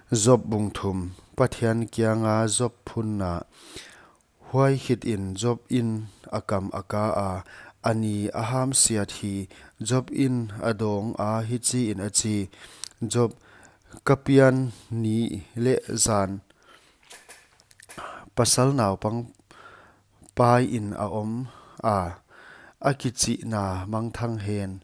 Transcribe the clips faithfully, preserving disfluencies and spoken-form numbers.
Job bung thum. Pathian kianga Job phunna. Huai khitin Job in a kam a ka a, a ni a hamsiat hi. Job in a dawng a, hichiin a chi: Job, ka pian ni leh zan, pasal naupang paiin a om a, a kichihna mangthang hen.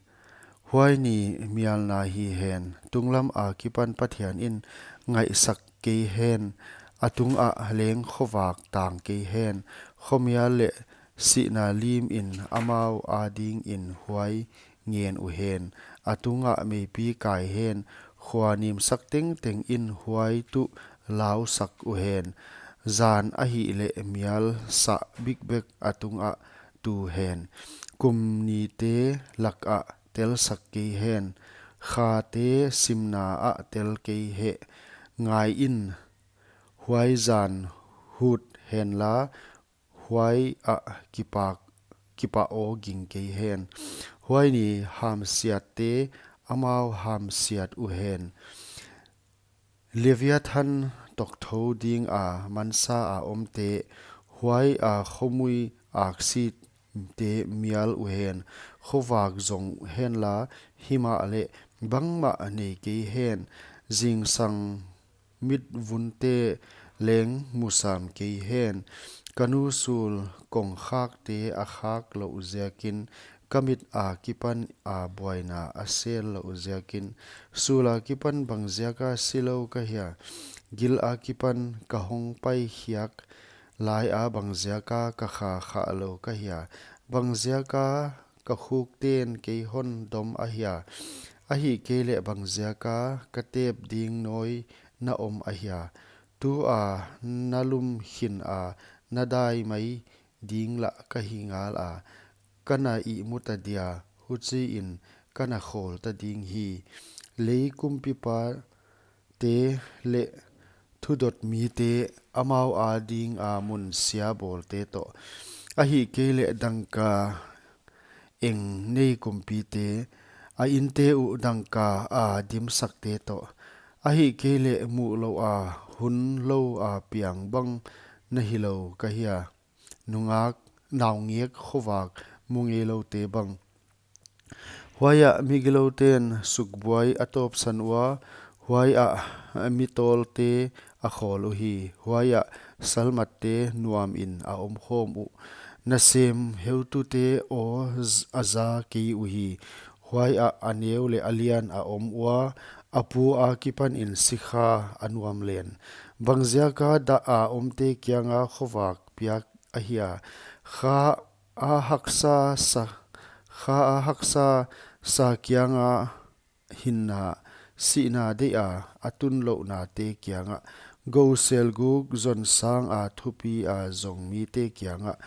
Huai ni mialna hi hen. Tunglam akipan Pathian in ngaihsak kei hen, a tungah leng khovak tang kei hen. Khomial leh sihna limin amau adingin huai ngen uhen. A tungah meipi kai hen, khua nimsak tengteng in huai tuh lausak uhen. Zan ahihleh mial sah bikbek a tungah tu hen. Kum nite lakah telsak kei hen, khate simna ah tel kei hen. Ngaiin, huai zan hut henla, huai ah kipak, kipah aw ging kei hen. Huai ni hamsiatte amau hamsiat uhen. Leviathan tokthou dinga mansa a omte, huaia khomui aksite mial uhen. Khovak zong henla, himahleh bangmah nei kei hen. Zingsang mitvunte leng musam kei hen. Ka nu sul kongkhakte a khak louh ziakin, ka mit akipan a buaina a sel louh ziakin. Sul akipan bangziaka silou ka hia? Gil akipan ka hong paikhiak laia bangziaka ka kha khahlou ka hia? Bangziaka ka khukten kei hon dom ahia? Ahihkeileh bangziaka ka tep ding nawi na om ahia? Tua na lum khina na dai mai ding lah ka hi ngala, ka na ihmu ta dia, huchiin ka na khawl ta ding hi. Lei kumpipate leh thudot mite, amau adinga mun sia bawlte toh, ahihkeileh dangka eng nei kumpite, a inte uh dangka a dimsakte toh, ahihkeileh muhlouha hun loua piang bang na hilou ka hia? Nungak, naungek khovak mu ngeiloute bang. Huaiah migilouten sukbuai a tawpsan ua, huaiah mitawlte a khawl uhi. Huaiah salmatte nuamin a omkhawm uh. Nasem heutute aw z-, a za kei uhi. Huaiah a neu leh a lian a om ua, a pu akipanin sikha a nuam len. Bangziaka dah a omte kianga khovak piak ahia? Kha a haksa sa, kha a haksa sa kianga hinna, sihna deia a tunlouhnate kiangah, gou selguk zonsanga thupia zong mite kiangah,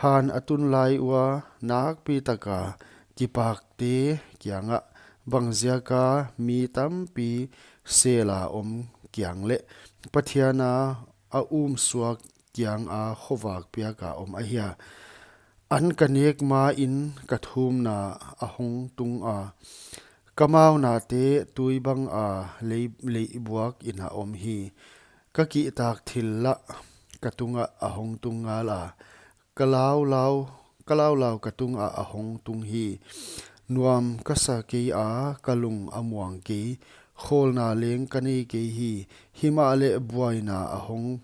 han a tun lai ua nakpitaka kipakte kiangah, bangziaka mi tampi sela om kiang leh Pathiana a umsuak kianga khovak piaka om ahia? An ka nek main ka thumna a hong tunga, ka maunate tui banga lei, leibuakin a om hi. Ka kihtak thil lah ka tungah a hong tung ngala, ka laulau, ka laulau ka tungah a hong tung hi. Nuam ka sa keia, ka lung a muang kei, khawlna leng ka nei kei hi. Himahleh buaina a hong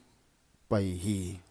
pai hi.